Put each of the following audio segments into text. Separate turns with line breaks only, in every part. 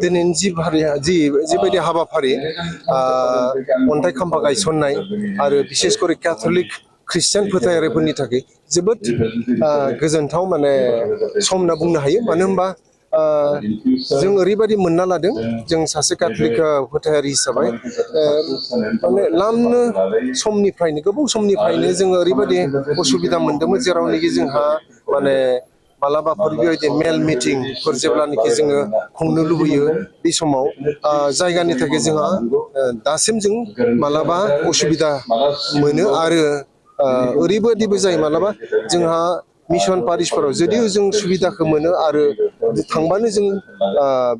दिनैनि जिबायदि हाबाफारि अन्थाइ खाम्फा गायसननाय आरो बिसेस करे कैथलिक ख्रिस्टियान फोथायारिफोरनि थाखाय जोबोद गोजोनथाव माने सम होनना बुंनो हायो। मानो होनबा जों ओरैबायदि मोनना लादों, जों सासे कैथलिक फोथायारि हिसाबै माने लामनो समनिफ्रायनो गोबाव समनिफ्रायनो जोङो ओरैबायदि उसुबिदा मोन्दोंमोन, जेरावनोखि जोंहा माने मालाबाफोर बेबायदि मेल मिटिंफोर जेब्लानोखि जोङो खुंनो लुबैयो, बे समाव जायगानि थाखाय जोंहा दासिम जों मालाबा उसुबिदा मोनो आरो ओरैबायदिबो जायो मालाबा जोंहा मिशन पारिसफोराव जुदिও जों सुबिदाखौ मोनो आरो थांबानो जों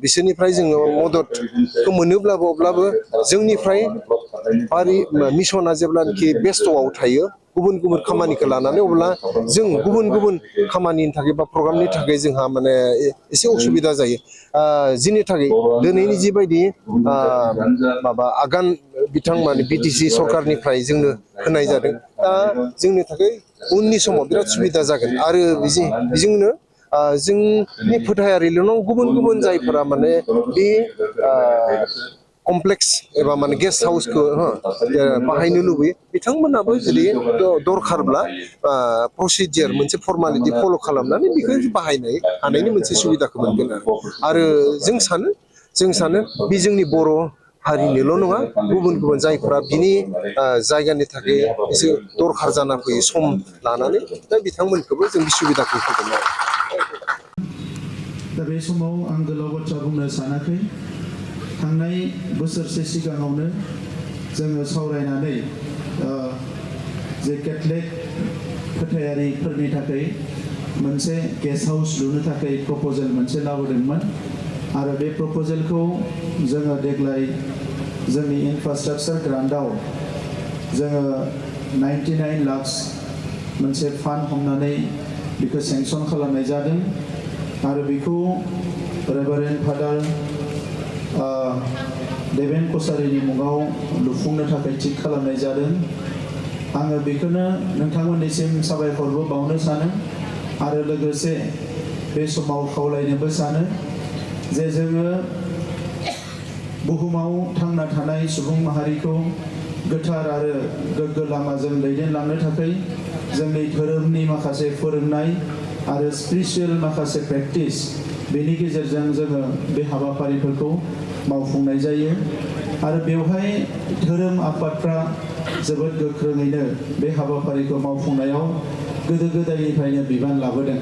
बिसोरनिफ्राय जोङो मददखौ मोनोब्लाबो अब्लाबो जोंनिफ्राय मिशना जेब्लानोखि बेस्थ'आव थायो गुबुन गुबुन खामानिखौ लानानै, अब्ला जों गुबुन गुबुन खामानिनि थाखाय बा प्रग्रामनि थाखाय जोंहा माने एसे उसुबिदा जायो। जिनि थाखाय दिनैनि जिबायदि माबा आगान बिथांमोन BTC सरकारनिफ्राय जोंनो होनाय जादों, दा जोंनि थाखाय उननि समाव बिराद सुबिदा जागोन। आरो बेजोंनो जोंनि फोथायारिल' नङा, गुबुन गुबुन जायफोरा माने बे कमप्लेक्स एबा माने गेस्ट हाउसखौ बाहायनो लुबैयो, बिथांमोनाबो जुदि दरखारब्ला प्रसिडियर मोनसे फर्मालिटि फल' खालामनानै बेखौ बाहायनो हानायनि मोनसे सुबिदाखौ मोनगोन। आरो जों सानो बे जोंनि बर' हारिनिल' नङा, गुबुन गुबुन जायफोरा बिनि जायगानि थाखाय एसे दरखार जाना फैयो सम लानानै, दा बिथांमोनखौबो जों बे सुबिदाखौ होगोन आरो।
दा बे समाव आं गोलाव बाथ्रा बुंनो सानाखै। थांनाय बोसोरसे सिगाङावनो जोङो सावरायनानै जे कैथलिक फोथायारिफोरनि थाखाय मोनसे गेस्ट हाउस लुनो थाखाय प्रप'जेल मोनसे लाबोदोंमोन आरो बे प्रप'जेलखौ जोङो देग्लाय जोंनि इनफ्रास्ट्राक्चार ग्रान्टआव जोङो 99 लाख मोनसे फान्ड हमनानै बेखौ सेंसन खालामनाय जादों आरो बेखौ रेभारेन्ड फादार देबेन कसारिनि मुङाव लुफुंनो थाखाय थिग खालामनाय जादों। आङो बेखौनो नोंथांमोननिसिम साबायखरबो बावनो सानो आरो लोगोसे बे समाव खावलायनोबो सानो जे जोङो बुहुमाव थांना थानाय सुबुं माहारिखौ गोथार आरो गोग्गो लामाजों दैदेनलांनो थाखाय जोंनि धोरोमनि माखासे फोरोंनाय आरो स्पिरिचुवेल माखासे प्रेक्टिस, बेनि गेजेरजों जोङो बे हाबाफारिफोरखौ मावफुंनाय जायो आरो बेवहाय धोरोम आफादफ्रा जोबोद गोख्रोङैनो बे हाबाफारिखौ मावफुंनायाव गोदो गोदायनिफ्रायनो बिबान लाबोदों।